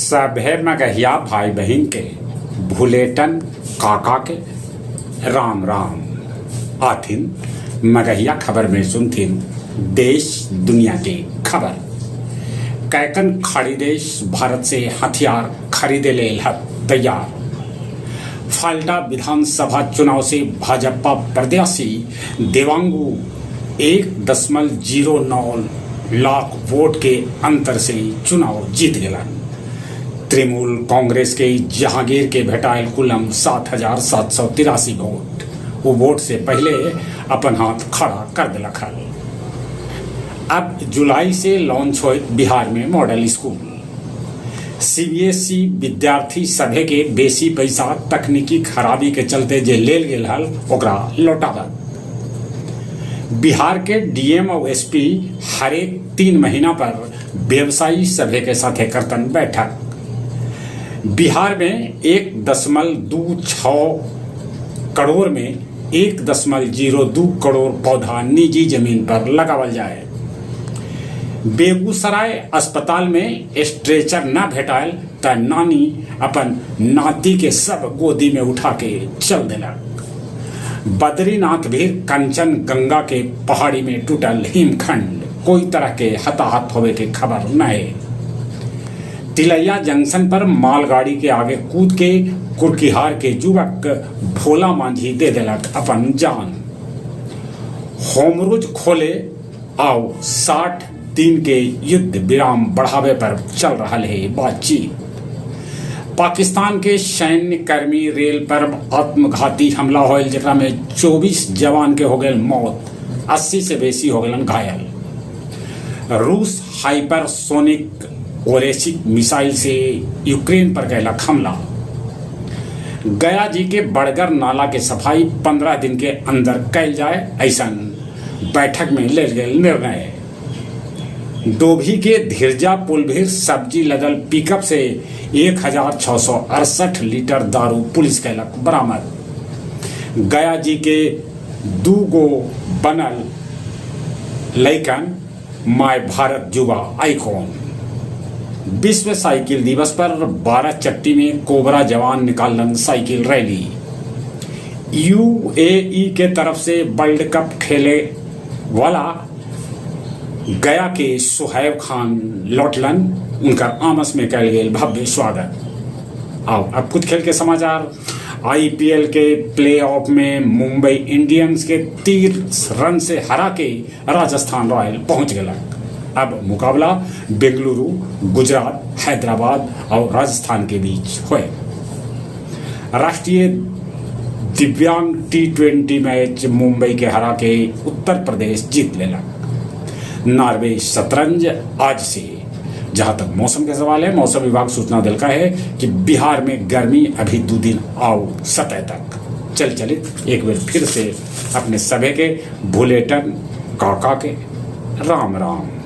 सभे मगहिया भाई बहिन के भुलेटन काका के राम राम। आथिन मगहिया खबर में सुनथिन देश दुनिया के खबर। कैकन खाड़ी देश भारत से हथियार खरीदे लेल हथ तैयार। फाल्टा विधानसभा चुनाव से भाजपा प्रत्याशी देवांगु 1.09 लाख वोट के अंतर से चुनाव जीत गेलन। तृणमूल कांग्रेस के जहांगीर के भेटायल कुलम 7,783 वोट। वो वोट से पहले अपन हाथ खड़ा कर देलक हल। अब जुलाई से लॉन्च होत बिहार में मॉडल स्कूल। सीबीएसई विद्यार्थी सभे के बेसी पैसा तकनीकी खराबी के चलते जे लेल गेल हल, ओकरा लौटावत। बिहार के डीएम और एसपी हरेक 3 महीना पर व्यवसायी सभे के साथे करतन बैठक। बिहार में 1.26 करोड़ में 1.02 करोड़ पौधा निजी जमीन पर लगावल जाए। बेगूसराय अस्पताल में स्ट्रेचर न भेटायल त नानी अपन नाती के सब गोदी में उठा के चल देलक। बद्रीनाथ भीर कंचन गंगा के पहाड़ी में टूटल हिमखंड, कोई तरह के हताहत होवे के खबर न है। तिलैया जंक्शन पर मालगाड़ी के आगे कूद के कुर्किहार के युवक भोला मांझी दे देलक अपन जान। होमरुज खोले आउ 60 दिन के युद्ध विराम बढ़ावे पर चल रहा है बातचीत। पाकिस्तान के सैन्य कर्मी रेल पर आत्मघाती हमला होल, जेकरा में 24 जवान के हो गए मौत, 80 से बेसी हो गए घायल। रूस हाइपरसोनिक ओरेशिक मिसाइल से यूक्रेन पर कैलक हमला। गया जी के बड़गर नाला के सफाई 15 दिन के अंदर कैल जाए, ऐसा बैठक में लेल गेल निर्णय। डोभी के धीरजा पुल भीर सब्जी लदल पिकअप से 1668 लीटर दारू पुलिस कैलक बरामद। गया जी के दू गो बनल लैकन my Bharat युवा आइकॉन। विश्व साइकिल दिवस पर बाराचट्टी में कोबरा जवान निकालन साइकिल रैली। यूएई के तरफ से वर्ल्ड कप खेले वाला गया के सुहैब खान लौटलन, उनका आमस में कैल गेल भव्य स्वागत। आओ, अब कुछ खेल के समाचार। आईपीएल के प्लेऑफ में मुंबई इंडियंस के 30 रन से हरा के राजस्थान रॉयल पहुंच गया। अब मुकाबला बेंगलुरु, गुजरात, हैदराबाद और राजस्थान के बीच हुए। राष्ट्रीय दिव्यांग टी20 मैच मुंबई के हरा के उत्तर प्रदेश जीत लेलक। नॉर्वे शतरंज आज से। जहां तक मौसम के सवाल है, मौसम विभाग सूचना दिलका है कि बिहार में गर्मी अभी 2 दिन आओ सतह तक चल चलित। एक बार फिर से अपने सभे के भुलेटन काका के राम राम।